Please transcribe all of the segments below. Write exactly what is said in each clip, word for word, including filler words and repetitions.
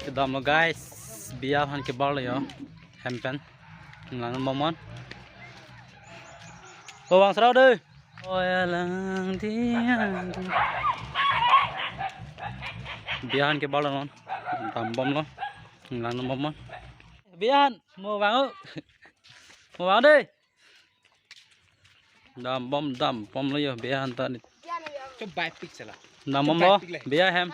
Kedam lo guys, biya aphan kebar lo yo. Hem pen. Lang momon. O vang serau dei. O ya lang di, yang di. Biya aphan kebar lo non. Dambom lo. Lang momon. Biya aphan mo vang o. Mo vang dei. Dambom, dambom lo yo, biya aphan ta ni. Coba epic salah. Dambom lo, biya hem.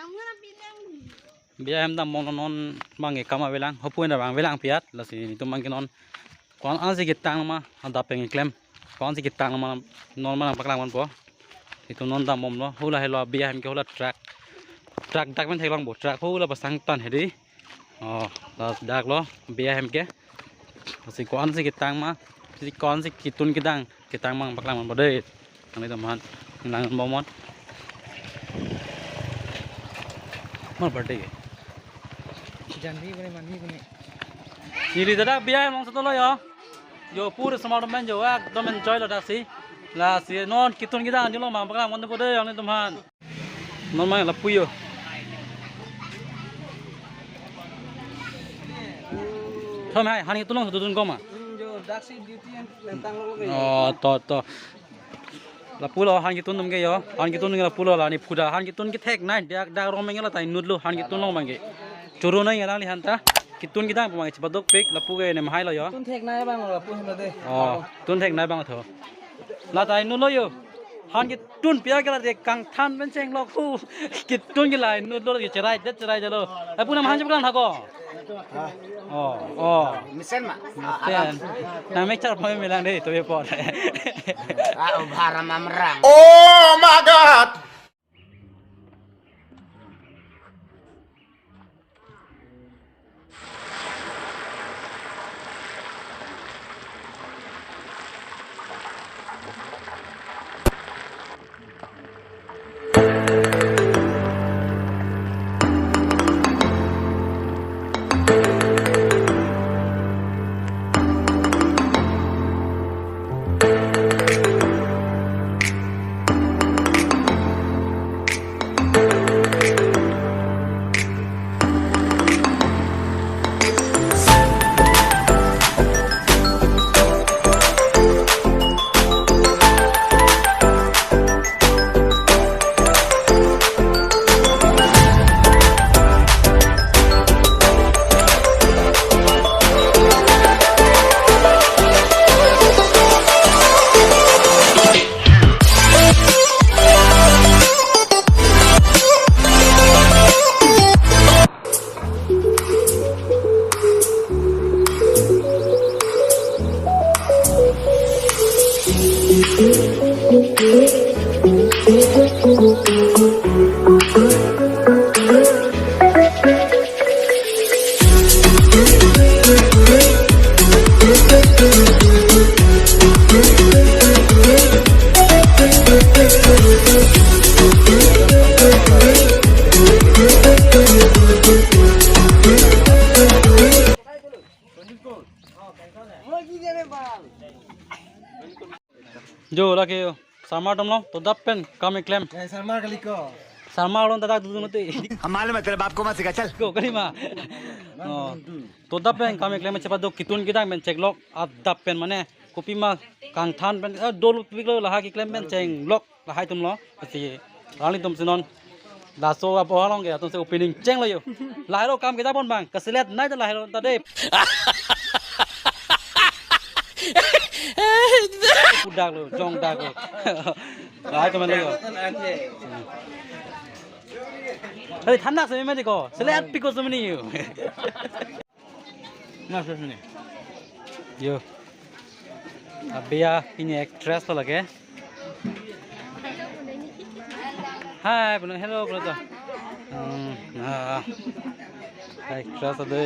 Biya hem dambom lo non abang ke kam avelang, hopu ena abang avelang piat, lasi netum abang ke non. Ko-an si ketang ma, adap pen keklem. Ko-an si ketang ma, non ma nangpaklang ponpo. Netum non dambom lo, hula helo biya hem ke hula truck. Truck dak pen theklongpo, truck hula pasang tan hedi. Oh, la dak lo, biya hem ke. Lasi ko-an si ketang ma, si ko-an si ketun kedang, ketang ma nangpaklang ponpo dei. Nanglitum aphan, lang momon. Mar birthday ke? Janvi bone, manvi bone. Neli dadak biya hem along si dolo yo. Yo pura osomar atum pen yo, ekdom enjoy lo daksi. Lasi non ketun kedang jo lo ma nangpaklang ponpo dei, nanglitum aphan. Non ma lapu yo. Thom hai, han ketun long dodun ko ma? Hmm, jo, daksi duty an lentang lo ke. Oh, to, to. Lapu lo han ketun atum ke yo. Han ketun ke lapu lo la ni phuda. Han ketun kethek nai, dak, dak rong meng la ta inut lo han ketun long abang ke. Choro nai ngelang li han ta. Ketun kedang abang ke chepadokpik, lapu ke nem hai lo yo. Tun thek nai abang lapu hem lo dei. Oh, tun thek nai abang tho. La ta inut lo yo. Han ketun piya ke la de kangthan pen chenglok hu. Ketun ke la inut lo ke cherai det cherai det lo. Eh, pu nang han chepaklang tha ko. Oh, oh. Mesen ma. Mesen. Nang mechar pame melang dei, to ye por. Ah, ubhara mamrang. Oh my God! Jo, lake yo. Sarmar atum lo, to dap pen kam keklem. Eh, Sarmar kali ko. Sarmar along dadak dudun te. हम मालूम है, तेरे बाप को मत सिखा, चल। Ko kali ma. Oh. To dap pen kam keklem chepadok, ketun kedang pen cheklok, adap pen mane kopi ma kangthan pen, eh, dolo pik lo, lahai keklem pen chenglok, lahai atum lo. Lasi nanglitum si non. Laso abo along ke atum si opening cheng lo yo. Lahai lo kam kejapon abang, kaselet nai ta lahai lo ta dei. Pudak lo, jongdak lo. Lahai atum lo yo. Hei, thanak semi mati ko. Selet pik ko semi ni yo. Mas, mas, mas. Yo. Abiya pini actress lo lake. Hai, pulo, hello, pulo to. Hmm, ah. Actress ado.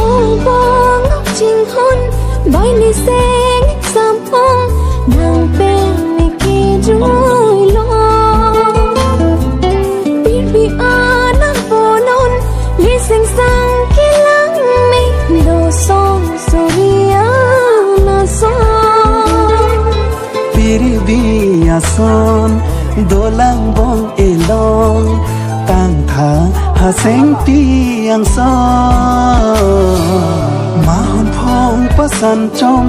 Obong chinghon bai ni seng sampong nang pen ni kejui lo. Pirpi anang ponon liseng sang kelang me do song surian ason. Piribi ason dolang bong elong tangtha haseng tiang so. Mahon phong pasan chom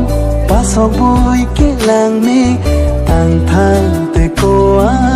pasok bui kelang me tangtha te ko a